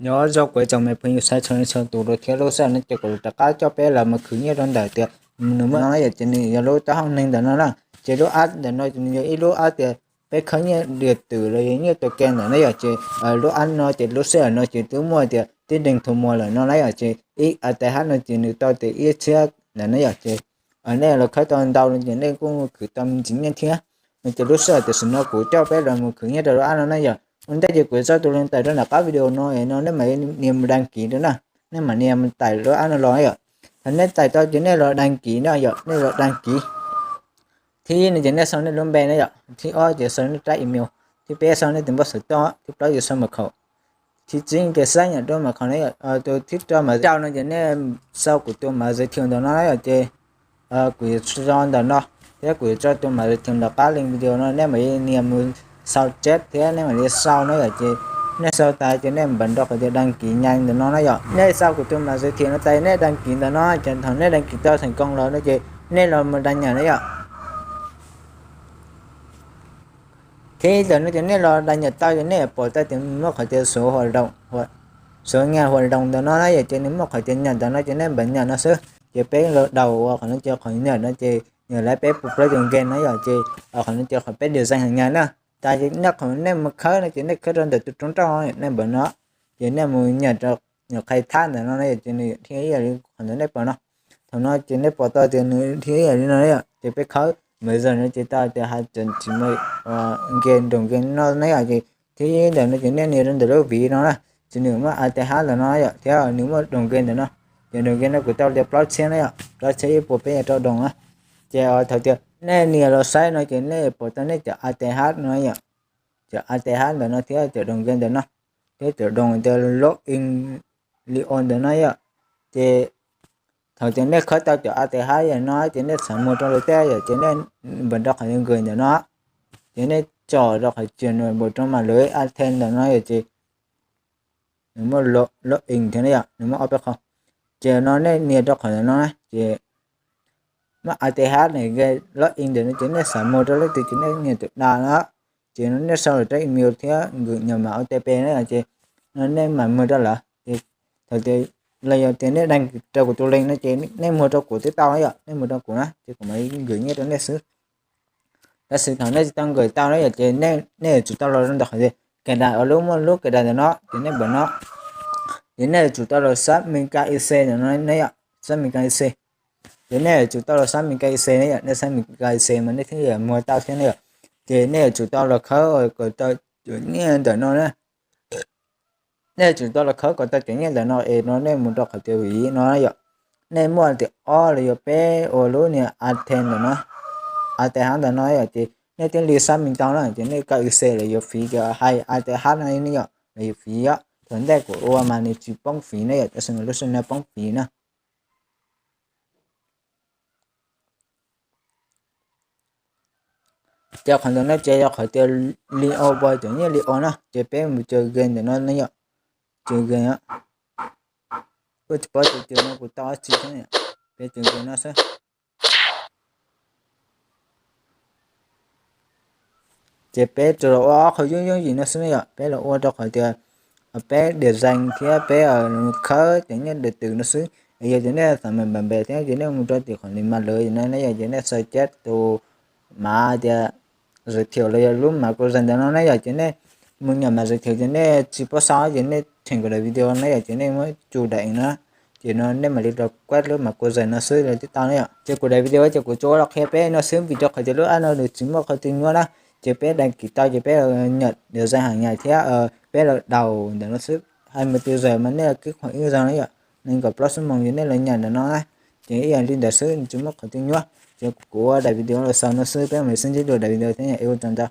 Nyob zoo kuv tsoom me phooj ywg sawv daws txhua leej txhua tus thiab. Lub sij hawm no ces kuv rov qab coj peb los mus khwv nyiaj rau ntawm tias nws muaj no yom, ces nws yog lub taub hau neeg ntawm no na. Ces lub app ntawm no ces nws yog ib lub app tias peb khawb nyiaj diam twm los yog nyiaj tua ke ntawm no yom. Ces lub app no ces lub sij hawm no ces twb muaj tias tib neeg thu muag lawm no na yom. Ces ib a tais hab no ces nws tau tias ib txhiab ntawm no yom. Ces nej los khawb tau ntau no ces nej kuj khwv tau me ntsis nyiaj thiab. No ces lub sij hawm tam sim no kuv coj peb los mus khwv nyiaj rau lub app no na yom. Ua ntej ces kuv tso tus link tais rau nram qab video no es no nej mam nias mus đăng ký rau na. Nej mam nias mus tais lub app no los yom. Thaum nej tais tau ces nej los đăng ký na yom, nej los đăng ký. Thib ib no ces nej sau nej lub npe na yom, thib ob ces sau nej rab email, thib peb sau nej tus npawb xov tooj, thib plaub ces sau mật khẩu, thib tsib ces xác nhận rau mật khẩu na yom. Tus thib rau mas rau no ces nej sau kuv tus mã giới thiệu ntawm no yom. Ces kuv yuav tso ntawm no thiab kuv yuav tso tus mã giới thiệu nram qab link video no, nej mam li nias mus sau chat thiab nej mam li sau na yom. Ces nej sau tas ces nej npam nrog qhov tias đăng ký nhanh ntawm no na yom. Nej sau kuv tus mã giới thiệu no tas nej đăng ký ntawm no ces thaum nej đăng ký tau thành công lawm no ces nej los mus đăng nhập na yom. Thib ib ntawm no ces nej los đăng nhập tau ces nej pom tau tias muaj qhov tias số hoạt động, số nhà hoạt động ntawm no na yom. Ces nws muaj qhov tias nhập ntawm no ces nej npam nhập no xwb. Ces peb los đào ua qhov no ces qhov nhập no ces nws lav peb puas plaub tus game no yom. Ces qhov no ces qhov peb được danh hàng ngày na. Tas ces nej qhov nej mus khawb no ces nej khawb rau ntawm tus roob rauj nej npam no. Ces nej mus nhập rau, nhập khai thác ntawm no na yom, ces nws thiaj ib yam li qhov ntawd nej pom no. Thaum no ces nej pom tau tias nws thiaj ib yam li no yom. Ces peb khawb mas zog no ces tau tias hais tseem tsis muaj game, đồng game no na yom. Ces thib ib ntawm no ces nej nias rau ntawm lub ví no na, ces nws muaj a te hab ntawm no yom, thiab nws muaj đồng game ntawm no. Ces đồng game no kuv tau tias plaub txhiab na yom, plaub txhiab ib puas peb caug rau đồng na. Ces thaum tias nej nias los saib no ces nej pom tau nej cov a te hab no yom, cov a te hab ntawm no thiab cov đồng game ntawm no, thiab cov đồng tias log in li ntawm no yom. Ces thaum tias nej khawb tau cov a te hab yom no ces nej xav muag rau lawv tej yom, ces nej npam rau qhov gửi ntawm no, ces nej tsom rau qhov tias nws npam rau mam lawv a te ntawm no yom. Ces nws muaj log in thiab na yom, nws muaj ob peb qho. Ces no nej nias rau qhov ntawm no na, ces muaj a te hab nws log in ntawm no ces nej xav muag rau leej twg ces nej nias tus đăng no. Ces no nej sau lawv rab email thiab gửi nhập mã O T P na yom. Ces no nej mam muag rau lawv. Ces thaum tias los yog tias nej đăng ký rau kuv tus link no ces nej muag rau kuv twb tau na yom, nej muag rau kuv na ces kuv mam gửi nyiaj rau nej xwb. Tab sis thaum nej tsis tau gửi tau na yom, ces nej yuav tsum tau los rau ntawm qhov tias cài đặt, lub, muaj lub cài đặt ntawm no ces nej npam no. Ces nej yuav tsum tau los xác minh kênh i xê ntawm no ne yom, xác minh kênh i xê. Ces nej yuav tsum tau los xác minh kênh i xê ne yom, nej xác minh kênh i xê mas nej thiaj li muag tau thiab ne yom. Ces nej yuav tsum tau los khawb kom tau cov nyiaj ntawm no na. Nej yuav tsum tau los khawb kom tau cov nyiaj ntawm no es no nej mus rau qhov tias ví no yom. Nej muaj tias ob los yog peb ua lub niag a te ntawm no, a te hab ntawm no yom, ces nej thiaj li xác minh tau na. Ces nej kênh i xê los yuav phí, cov hais a te hab no ne yom, los yuav phí yom. Thaum ntej kuv ua mas nws tsis poob phí ne yom, tab sis mas lub sij hawm no poob phí na. Ces qhov ntawm no ces yog qhov tias li ua pog cov nyiaj li ua na, ces peb mus cov game ntawm no ne yom, cov game, kuj tsis paub tias cov no kuv tau dab tsi thiab, peb cov game no xwb. Ces peb tsuas los ua ob qho yooj yooj yim no xwb ne yom, peb los ua rau qhov tias peb được danh thiab peb khawb cov nyiaj diam twm no xwb. Yog tias nej xav mem mem thiab ces nej mus rau tim qhov li mas lawv no ne yom, ces nej sau cab tus mã tias giới thiệu los yog lub mã qhua zais ntawm no ne yom, ces nej mus nyam mã giới thiệu ces nej tsis paub sau ces nej theem kuv daim video ne yom, ces nej muab cus daim no, ces no nej mam li rau kuab lub mã qhua zais no xwb los twb tau ne yom. Ces kuv daim video ces kuv tsuas ua los qhia peb no xwb vim rau qhov tias lub app no nws tsis muaj qhov twg nyuaj na. Ces peb đăng ký tau ces peb nyam được danh hàng ngày thiab peb los đào ntawm no xwb. Hai mươi tư giờ mas nej kib qhov ib zaug na yom, nees nkaum plaub xuab moos ces nej los nyam ntawm no na. Ces ib yam li ntawd xwb, nws tsis muaj qhov twg nyuaj. Ces kuv ua daim video los xaus no xwb, peb mam li sib ntsib dua daim video thiab, ua tsaug ntau.